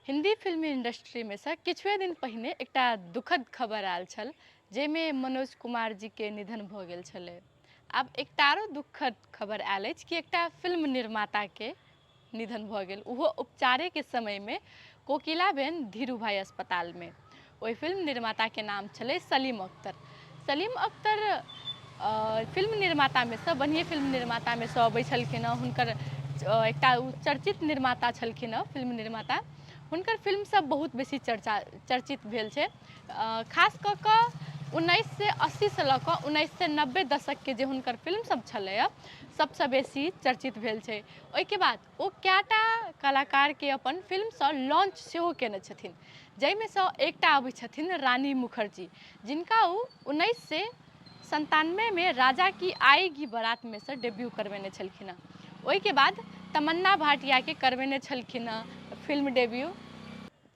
Hindi film इंडस्ट्रीमे सँ किछुए दिन पहिने एकटा दुखद खबर आयल छल, जाहिमे मनोज कुमार जीके निधन भऽ गेल छलै। आब एकटा आरो दुखद खबर आयल अछि कि एकटा फिल्म निर्माताके निधन भऽ गेल, ओहो उपचारेके समयमे कोकिलाबेन धीरू भाई अस्पतालमे। ओहि फिल्म निर्माताके नाम छलै सलीम अख्तर। सलीम अख्तर फिल्म निर्मातामे सँ बढ़िएँ फिल्म निर्मातामे सँ अबै छलखिन हँ। हुनकर एकटा ओ चर्चित निर्माता छलखिन हँ, फिल्म निर्माता। हुनकर फिल्म सब बहुत बेसी चर्चा चर्चित भेल छै। खास कऽ कऽ 1980सँ लऽ कऽ 1990 दशकके जे हुनकर फिल्म सब छलैए, सबसँ बेसी चर्चित भेल छै। ओहिके बाद ओ कएटा कलाकारके अपन फिल्मसँ लॉन्च सेहो कयने छथिन, जाहिमे सँ एकटा अबै छथिन रानी मुखर्जी, जिनका ओ 1997मे राजा की आएगी बारातमे सँ डेब्यू करबेने छलखिन हँ। ओहिके बाद तमन्ना भाटियाके करबेने छलखिन हँ फिल्म डेब्यू।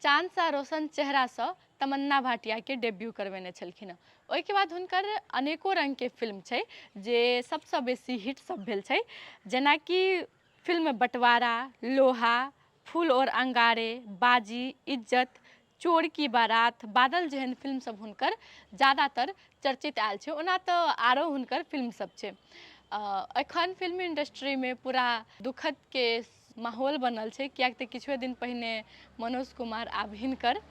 चाँद सा रोशन चेहरासँ तमन्ना भाटियाके डेब्यू करबेने छलखिन हँ। ओहिके बाद हुनकर अनेको रङ्गके फिल्म छै जे सबसँ बेसी हिट सब भेल छै, जेनाकि फिल्म बँटवारा, लोहा, फूल और अंगारे, बाजी, इज्जत, चोर की बारात, बादल जेहन फिल्म सब हुनकर ज्यादातर चर्चित आयल छै। ओना तऽ आरो हुनकर फिल्म सब छै। एखन फिल्म इंडस्ट्रीमे पूरा दुखदके माहौल बनल छै, किएक तऽ किछुए दिन पहिने मनोज कुमार आब हिनकर